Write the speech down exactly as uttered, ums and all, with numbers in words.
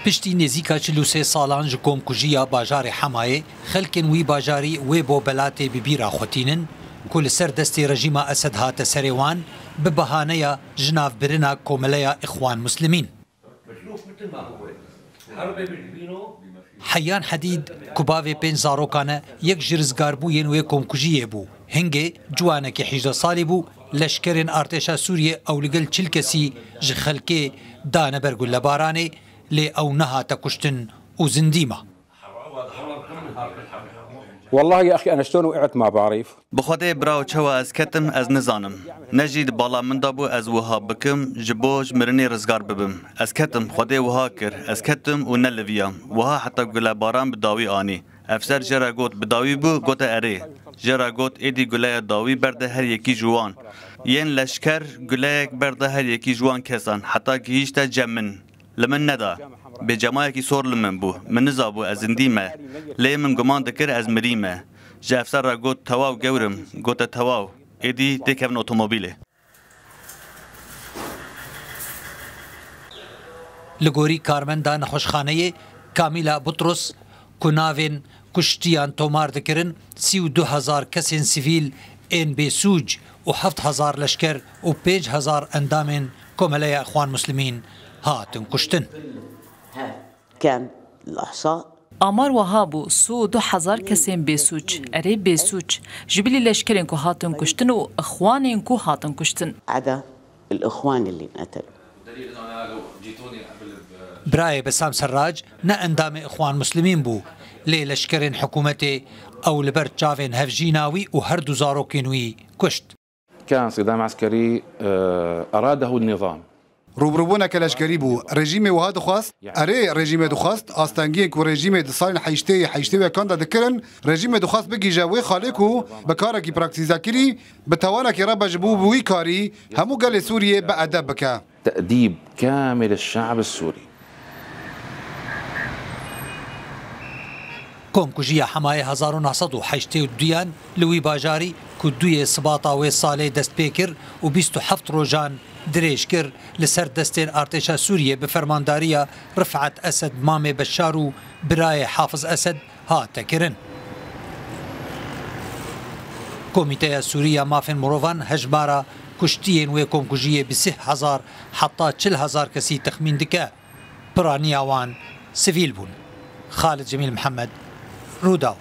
Piştî nêzîka çil û sê salan ji komkujiya bajarê Hemayê, xelkên wî bajarî wê bo belatê bi bîra xwe tînin ku li ser destê rejîma Esed hate serê wan, bi bahaneya jinavbirina Komeleya Îxwan Muslimîn. Heyyan Hedîd, ku bavê pênc zarokan e, yek ji rizgarbûyên wê komkujiyê bû. Hingê ciwanekî hejdeh salî bû, leşkerên artêşa Sûriyê ew li gel çil kesî ji xelkê dane ber gulebaranê, lê ew nehate kuştin û zindî ma. والله يا أخي أنا شلون وقعت ما بعرف. Bi Xwedê birawo çawa ez ketim ez nizanim. Ne jî di bala min de bû ez wiha bikim ji bo ji mirinê rizgar bibim. Ez ketim, Xwedê wiha kir. Ez ketim û neliviyam. Wiha heta gulebaran bi dawî anî. Efser jê re got bi dawî bû, gote erê. Jê re got êdî guleya dawî berde her yekî ji wan. Yên leşker guleyek berde her yekî ji wan kesan heta gihîşte cem min. Li min neda. Bêcemayekî sor li min bû. Min nizabû ez zindî me. Lê min guman dikir ez mirî me. Ji efser re got tewaw gewrim. Gote tewaw. Êdî têkevin otomobîlê. Li gorî karmenda nexweşxaneyê Kamîla Butrus, ku navên kuştiyan tomar dikirin, sî û du hezar kesên sivîl ên bêsûc û heft hezar leşker û pênc hezar endamên Komeleya Îxwan Muslimîn hatin kuştin. كان الإحصاء Amar wiha bû, sî û du hezar kesên bêsûc, erê bêsûc, ji bilî leşkerên ku hatin kuştin û îxwanên ku hatin kuştin. عدا الإخوان اللي انقتلوا. Birayê Besam Serrac ne endamê Îxwan Muslimîn bû, lê leşkerên hikûmetê ew li ber çavên hevjîna wî û her du zarokên wî kuşt. كان صدام عسكري، آه، أراده النظام. Rûbirûbûneke leşkerî bû. Rejîmê wiha dixwest, erê, rejîmê dixwest, astengiyên ku rejîmê di salên heştê, heştê û yekan de dikirin, rejîmê dixwest bigihîje wê xalê ku bi karekî praktîzekirî, bi tawanekî re be ji bo bi wî karî hemû gelê Sûriyê bi edeb bike. تأديب كامل الشعب السوري. Komkujiya Hemayê hezar û neh sed û heştê û duyan li wî bajarî ku duyê Sibata wê salê dest pê kir û bîst û heft rojan dirêj kir, li ser destên artêşa Sûriyê bi fermandariya Rifat Esed, mamê Beşar û birayê Hafiz Esed hate kirin. Komîteya Sûrî ya Mafên Mirovan hejmara kuştiyên wê komkujiyê bi sih hezar heta çil hezar kesî texmîn dike. Piraniya wan sivîl bûn. Xalid Cemîl Mihemed, Rûdaw.